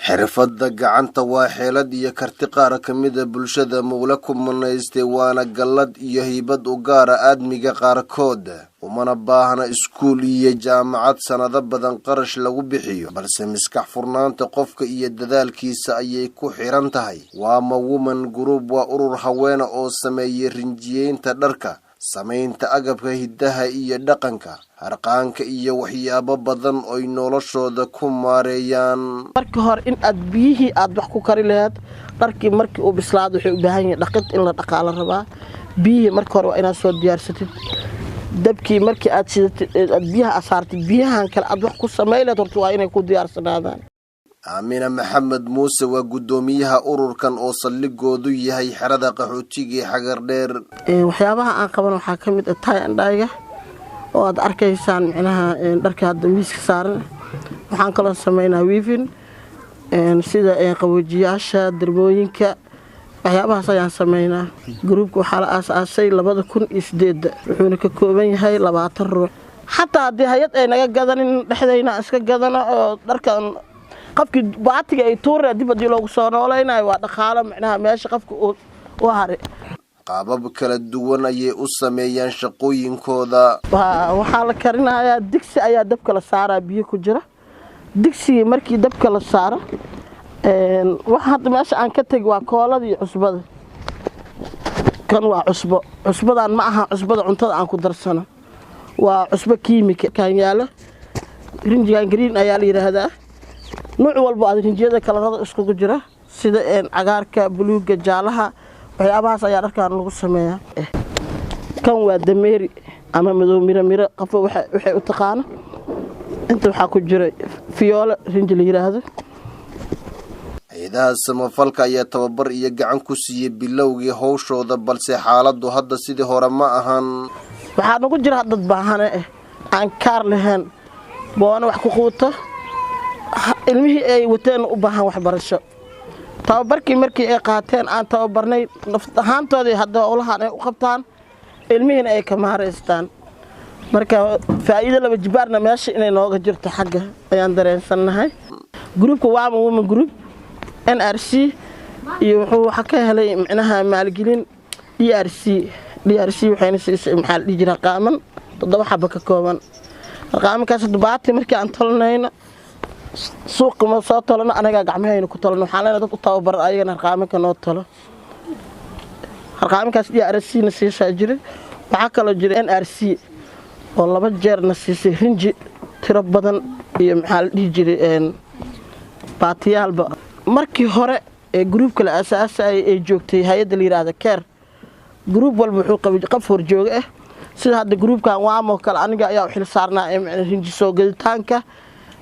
Xirfadda gacanta waa xeelad iyo karti qaar ka mida bulshada Mowle ku manaystay, waana gallad iyo haybad u gaara aadmiga qaarkood. Umana baahna iskuul iyo jaamacad sannado badan qarash lagu bixiyo, balse miskax furnaanta qofka iyo dadaalkiisa ayay ku xiran tahay. Waama Women Group waa urur haweena oo sameeyay rinjiyeynta dharka, samaynta agabka hiddaha iyo dhaqanka, harqaanka iyo waxyaabo badan oy noloshooda ku maareeyaan. Marka hore in aad biyihii aad wax ku kari laheed, dharkii markii uu bislaado waxay u baahan yihiin dhaqid, in la dhaqaa la rabaa. Biyihii marka hore waa inaad soo diyaarsatid. Dabkii markii aad shidatid, aad biyaha asaartid, biyahan kale aad wax ku samay laheed horta waa inay ku diyaarsanaadaan. Aamina Maxamed Muuse waa guddoomiyaha ururkan oo saldhigoodu yahay xerada qaxootiga ee Xagardheer. Waxyaabaha aan qaban waxaa ka mid ah tie and dye-ga oo aad arkaysaan, micnaha dharka hadda miiska saaran. Waxaan kaloo sameynaa weaving, sida qaboojiyaasha, darmooyinka, waxyaabahaas ayaan sameynaa. Group-ka waxaa la aas-aasay 2008-da, wuxuuna ka kooban yahay 20 ruux. Xataa haddii hay-ad ay naga gadanin, dhexdayna iska gadano oo dharkan qofkii baatiga ay tuura dib haddii loogu soo noolaynayo, waa dhaqaalo micnaha meesha qofka u haray. Qaabab kala duwan ayay u sameeyaan shaqooyinkooda. Waxaa la karinayaa, digsi ayaa dabka la saaraa, biyo ku jira digsigii. Markii dabka la saaro, waxa hadda meesha aan ka tegi waa koolada iyo cusbada. Kan waa cusbo. Cusbadan ma aha cusbada cuntada aan ku darsano, waa cusbo kiimika. Kan yaalo rinjigan green ayaa la yidhaahdaa. Nuuc walba aad rinjiyada kalarada iskugu jira, sida cagaarka, buluugga, jaalaha, waxyaabahaas ayaa dharkan lagu sameeyaa. Kan waa dameeri ama madow miro miro, qofba waxay u taqaano. Inta waxaa ku jira fiyoolo rinji la yidhaahdo. Hay-adaha samafalka ayaa tababar iyo gacan ku siiyey bilowgii howshooda, balse xaaladdu hadda sidii hore ma ahan. Waxaa nagu jira dad baahane ah, aan kaar lahayn, boona wax ku quuto, ilmihii ay wateen u baahan waxbarasho. Tababarkii markii ay qaateen, aan tababarnay, naf ahaantoodii hadda howlahan ay u qabtaan, ilmihiina ay ka maaraystaan. Marka faa'iido laba jibaarna meesha inay nooga jirto xagga ayaan dareensannahay. Group-ka Waama Women Group, NRC iyo wuxuu waxa ka helay micnaha maalgelin DRC. DRC waxayna siisay, maxaa la dhihi jiraa, qaaman toddoba xaba ka kooban. Qaamankaas baati markii aan tolanayno, suuqa ma soo tolano, anagaa gacmahayna ku tolano. Waxaan leenahay dad u tababaran ayagana harqaamanka noo tolo. Harqaamankaas DRC na siisaa jira. Waxaa kaloo jira NRC oo laba jeerna siisay rinji tiro badan iyo, maxaa la dhihi jiray, baatiyaalba. Markii hore ee group-ka la aasaasayay ee joogtay hay-adda la yidhaahda CARE, group walba wuxuu qabay qof horjooga ah. Sida hadda group-kan Waamoo kale, aniga ayaa u xil saarnaa rinji soo gaditaanka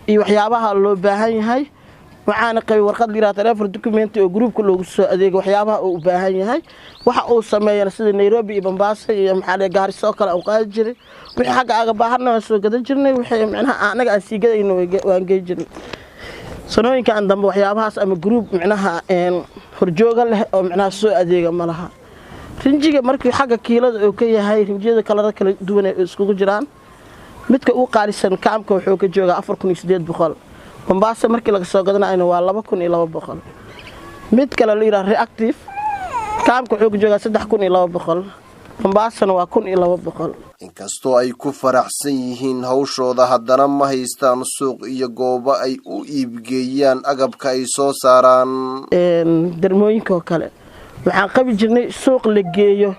iyo waxyaabaha loo baahan yahay. Waxaana qabay warqad la yidhahda telephone document oo group-ka loogu soo adeego waxyaabaha uu u baahan yahay, waxa uu sameeyana. Sida Nairobi iyo Mombasa iyo, maxaa la, Gaarisa oo kale aan qaadi jiray. Wixii xagga aaga baahanna waan soo gadan jirnay, wixii micnaha anaga aan sii gadayno waan gey jirnay. Sanooyinkan dambe waxyaabahaas ama group micnaha horjooga leh oo micnaha soo adeega ma laha. Rinjiga markii xagga kiilada uu ka yahay, rinjiyada kalara kala duwan ay iskugu jiraan, midka ugu qaalisan kaamka wuxuu ka joogaa 4800. Mombasa markii laga soo gadanayna waa 2200. Mid kale la yidhaha reactive, kaamka wuxuu ka joogaa 3200, Mombasana waa 1200. Inkastoo ay ku faraxsan yihiin hawshooda, haddana ma haystaan suuq iyo goobo ay u iibgeeyaan agabka ay soo saaraan. Darmooyinka oo kale waxaan qabi jirnay suuq la geeyo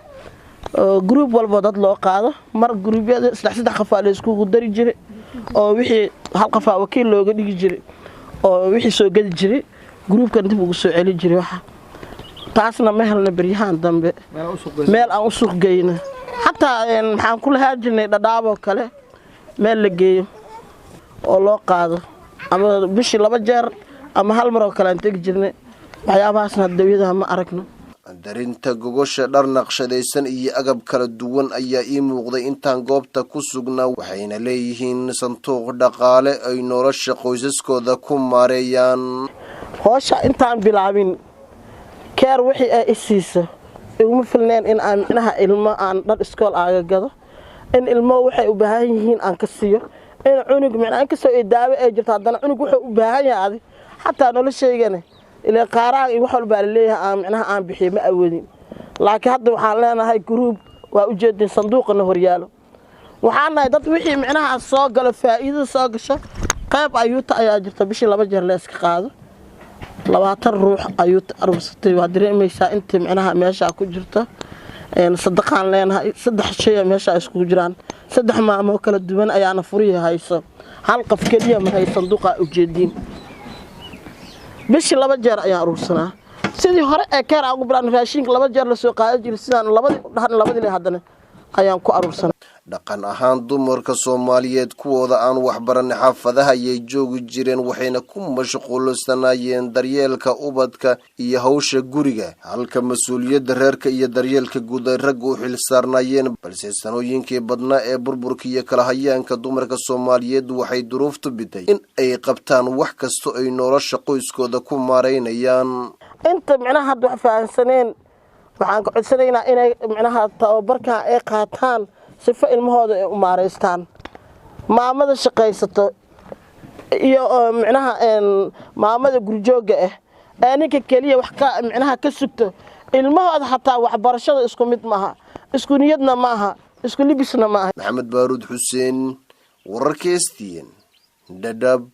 oo group walba dad loo qaado. Mar group-yada saddex saddex qofaa la iskugu dari jiray, oo wixii hal qofaa wakiil looga dhigi jiray, oo wixii soo gadi jiray group-kan dib ugu soo celi jiray. Waxa taasna ma helna beryahan dambe meel aan u suuq geyno. Xataa maxaan ku lahaa jirnay Dhadhaaboo kale meel la geeyo oo loo qaado, ama bishii laba jeer ama hal mar oo kale aan tegi jirnay. Waxyaabahaasna dawyadaha ma aragno. Darinta gogosha, dhar naqshadaysan iyo agab kala duwan ayaa ii muuqday intaan goobta ku sugnaa, waxayna leeyihiin sanduuq dhaqaale ay nolosha qoysaskooda ku maareeyaan. Hoosha intaan bilaabin, CARE wixii ay i siiso iguma filneen in aan micnaha ilmo aan dhar iskool aaga gado, in ilmo waxay u baahan yihiin aan ka siiyo, in cunug micnaha inkastoo ay daawo ay jirto, haddana cunug wuxuu u baahan yahay adi Xataa noloshaygana ilaa qaaraan iyo wax walbaa laleeyahay aan micnaha aan bixiyo ma awoodin. Laakiin hadda waxaan leenahay gruub, waa ujeedin sanduuqana horyaalo. Waxaan nahay dad wixii micnaha soo galo, faa'iidada soo gasho. Qayb ayuuta ayaa jirta, bishii 2 jeer la iska qaado. 20 ruux ayuuta aruursatay, waa dareemaysaa inta micnaha meeshaa ku jirto. Sadaqaan leenahay, 3 shay meesha iskugu jiraan, 3 maamo kala duwan ayaana furihii hayso, hal qof keliya ma hay. Sanduuqa ujeediin, bishii 2 jeer ayaan aruursanaa. Sidii hore ee keer aan ugu bilaabna, raashinka 2 jeer lasoo qaadan jiray, sidaan labadii dhahan labadii le haddana ayaan ku aruursanaa. Dhaqan ahaan dumarka Soomaaliyeed kuwooda aan waxbaran xaafadaha ayay joogi jireen, waxayna ku mashquulsanaayeen daryeelka ubadka iyo hawsha guriga, halka mas-uuliyadda reerka iyo daryeelka guud ay ragga u xil saarnaayeen. Balse sanooyinkii badnaa ee burburka iyo kala hayaanka, dumarka Soomaaliyeed waxay duruuftu bitay in ay qabtaan wax kasta ay nolosha qoyskooda ku maaraynayaan. Inta micnaha hadda wax fahansaneen, waxaan ka codsanaynaa inay micnaha tababarkan ay qaataan sifo ilmahooda ay u maaraystaan. Maamada shaqaysato iyo micnaha maamada gurjoogga ah ee ninka keliya wax ka micnaha ka sugto ilmahooda, xataa waxbarashada isku mid maaha, isku niyadna maaha, isku libisna maaha. Maxamed Baaruud Xuseen, wararka STN, Dhadhab.